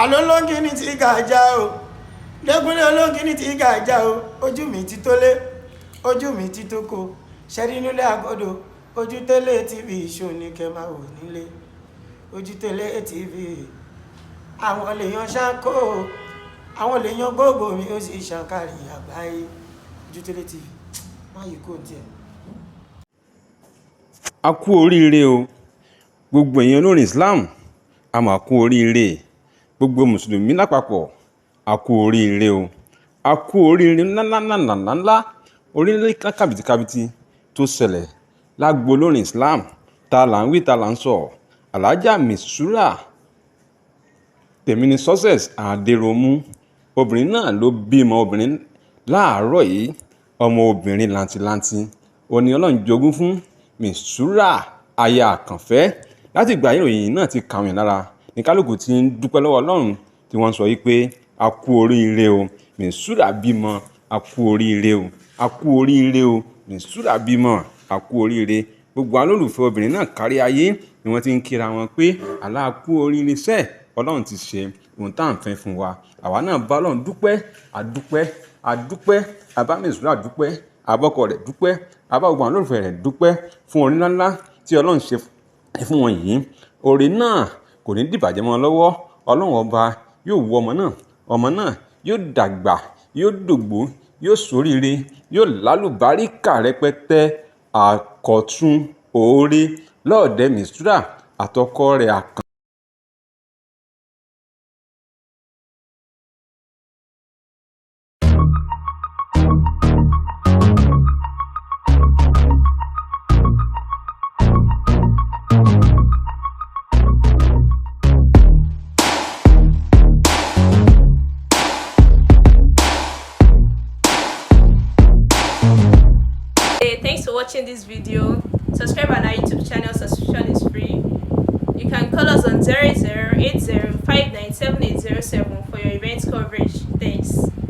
Àlọ́ olóńgìní ti gàjà o, Dékúnlé olóńgìní ti gàjà o. Ojú mi ti tó lé, ojú mi ti tó ko, ṣẹ́rí nílé àgọ́dọ̀. Ojútélé TV ṣò ní kẹ́ máa wò nílé. Ojútélé TV, àwọn lèèyàn ṣáńkó, àwọn lèèyàn gbogbo mi, ó sì ṣàǹkárí àgbáyé. Ojútélé TV, má yí kó tiẹ̀. A kú oríire o, gbogbo èèyàn olórin Islam, a máa kú oríire. Gbogbo mùsùlùmí lápapọ̀, a kú oríire o. A kú oríire ńláńláńláńláńlá, oríire kàbìtìkàbìtì tó ṣẹlẹ̀ lágbo olórin Islam. Ta là ń wí, ta là ń sọ? Alhaja Mistura Tèmíní Success Adéròmù, obìnrin náà ló bímọ obìnrin láàárọ̀ yìí. Ọmọ obìnrin làǹtìlanti òní Ọlọ́run jogún fún Mistura aya àkànfẹ́. Láti ìgbà ìròyìn náà ti kàwọn lára ní kálukú ti ń dúpẹ́ lọ́wọ́ Ọlọ́run, tí wọ́n ń sọ yìí pé a kú oríire o, Mistura bímọ, a kú oríire o, a kú oríire o, Mistura bímọ, a kú oríire. Gbogbo àwọn olólùfẹ́ obìnrin náà kárí ayé ni wọ́n ti ń kíra wọn pé àlá kú oríire sẹ́ẹ̀, Ọlọ́run ti ṣe ohun tá à ń fẹ́ fún wa. Àwa náà bá Ọlọ́run dúpẹ́, àdúpẹ́, àdúpẹ́, àbá Mistura dúpẹ́, àbọ́kọ rẹ̀ dúpẹ́, àbá gbogbo àwọn olólùfẹ́ rẹ̀ dúpẹ́ fún oore ńláńlá tí Ọlọ́run ṣe fún wọn yìí. Oore náà kò ní dìbàjẹ́ mọ́ lọ́wọ́. Ọlọ́run ọba yóò wo ọmọ náà, ọmọ náà yóò dàgbà, yóò dògbó, yóò ṣoríire, yóò lálùbáríkà rẹpẹtẹ. Àkọ̀tun oore lọ́ọ̀dẹ̀ Mistura àtọkọ rẹ̀ àkàn. Hey, thanks for watching this video. Subscribe on our YouTube channel, subscription is free. You can call us on 0080 for your event coverage. Thanks.